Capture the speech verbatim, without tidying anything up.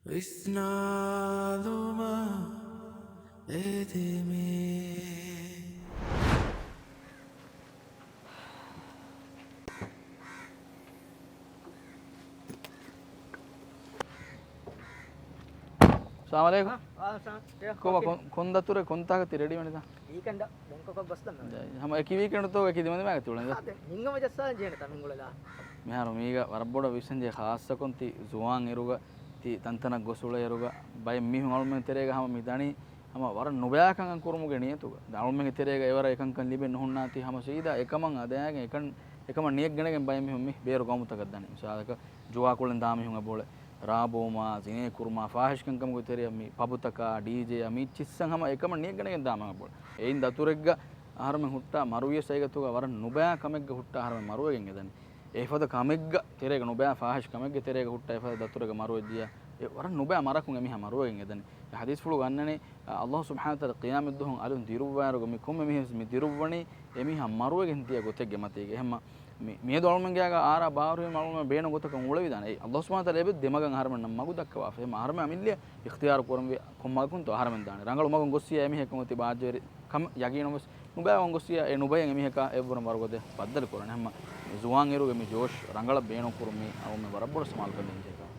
ވިސްނާލުމަށް އެދެމޭ. ސަލާމަލައިކުމް. ކޯބާ ކޮން، ކޮން ދަތުރެއް ކޮންތާކަށް ތި ރެޑީ ވަނީތަ؟ ވީކެންޑަށް ބެންކޮކަށް ބަސްލަން މެ. ހަމަ އެކި ވީކެންޑުތޯ އެކި ދިމަދިމާގަ ތިއުޅެން ދާ. މިންގަމަ ޖައްސާލަން ޖެހޭނެތާ މިންގުޅެލާ. މިހާރު މީގަ ވަރަށް ބޮޑަށް ވިސްނަންޖެހޭ ޚާއްސަކޮށް ތި ޒުވާން އިރުގަ ތި ތަންތަނަށް ގޮސް އުޅޭ އިރުގަ ބައެއް މީހުން އަޅުމެން ތެރޭގަ ހަމަ މި ދަނީ ހަމަ ވަރަށް ނުބަޔާ ކަންކަން ކުރުމުގެ ނިޔަތުގަ. ދެން އަޅުމެންގެ ތެރޭގަ އެވަރަށް އެކަންކަން ލިބެން ނުހުންނާތީ ހަމަ ސީދާ އެކަމަށް އަދާގެން އެކަން، އެކަމަށް ނިޔަތް ގަނެގެން ބައެއް މީހުން މި ބޭރު ގައުމުތަކަށް ދަނީ. މިސާލަކަށް ޖުވާ ކުޅެން ދާ މީހުން އެބައުޅޭ. ރާ ބޯމާ، ޒިނޭ ކުރުމާ، ފާހިޝް ކަންކަމުގެ ތެރެއަށް މި ޕަބުތަކާ، ޑީޖޭއާ މި ޗިއްސަން ހަމަ އެކަމަށް ނިޔަތް ގަނެގެން ދާ މީހުން އެބައުޅޭ. އެއިން ދަތުރެއްގަ އަހަރުމެން ހުއްޓާ މަރުވިޔަސް އޭގެ ތުގަ ވަރަށް ނުބަޔާ ކަމެއްގަ ހުއްޓާ އަހަރުމެން މަރުވެގެން އެދަނީ. އެފަދަ ކަމެއްގަ ތެރޭގަ ނުބަޔާ ފާހިޝް ކަމެއްގެ ތެރޭގަ ހުއްޓާ އެފަދަ ދަތުރެއްގަ މަރުވެއްޖިޔާ އެ ވަރަށް ނުބަޔާ މަރަކުން އެމީހާ މަރުވެގެން އެދަނީ. އެ ޙަދީޘްފުޅުގަ އަންނަނީ، އަ، ﷲ ސުބްޙާނަހޫ ވަތަޢާލާ ޤިޔާމަތްދުވަހުން އަލުން ދިރުއްވާއިރުގަ މި ކޮންމެ މީހެއް ވެސް މި ދިރުއްވަނީ އެމީހާ މަރުވެގެން ތިޔަ ގޮތެއްގެ މަތީގަ. އެހެންމަ މި، މިއަދު އަޅުމެން ގާގަ އާރާ ބާރުވީމަ އަޅުމެން ބޭނުން ގޮތަކަށް އުޅެވިދާނެ. އެއީ ﷲ ސުބްޙާނަހޫ ވަތަޢާލާ އެބަ ދެމަގަށް އަހަރުމެންނަށް މަގު ދައްކަވާފަ. އެހެންމަ އަހަރުމެން އަމިއްލަ އިޚްތިޔާރު ކުރަންވީ ކޮންމަގަކުންތޯ އަހަރުމެން ދާނެ. ރަނގަޅު މަގުން ގޮއްސިޔާ އެމީހަކު އޮތީ ބާއްޖަވެރި ކަމަށް ޔަގީނުން ވެސް ނުބައި ވަން ގޮއްސިޔާ އެ ނުބައި އެމީހަކާ އެއްވުރެން ވަރުގަދަ ބައްދަލު ކުރަން. އެހެންމަ ޒުވާން އިރުގެ މި ޖޯޝް ރަނގަޅަށް ބޭނުން ކުރުން މީ އަޅުމެން ވަރަށް ބޮޑަށް ސަމާލުކަން ދޭން ޖެހޭ.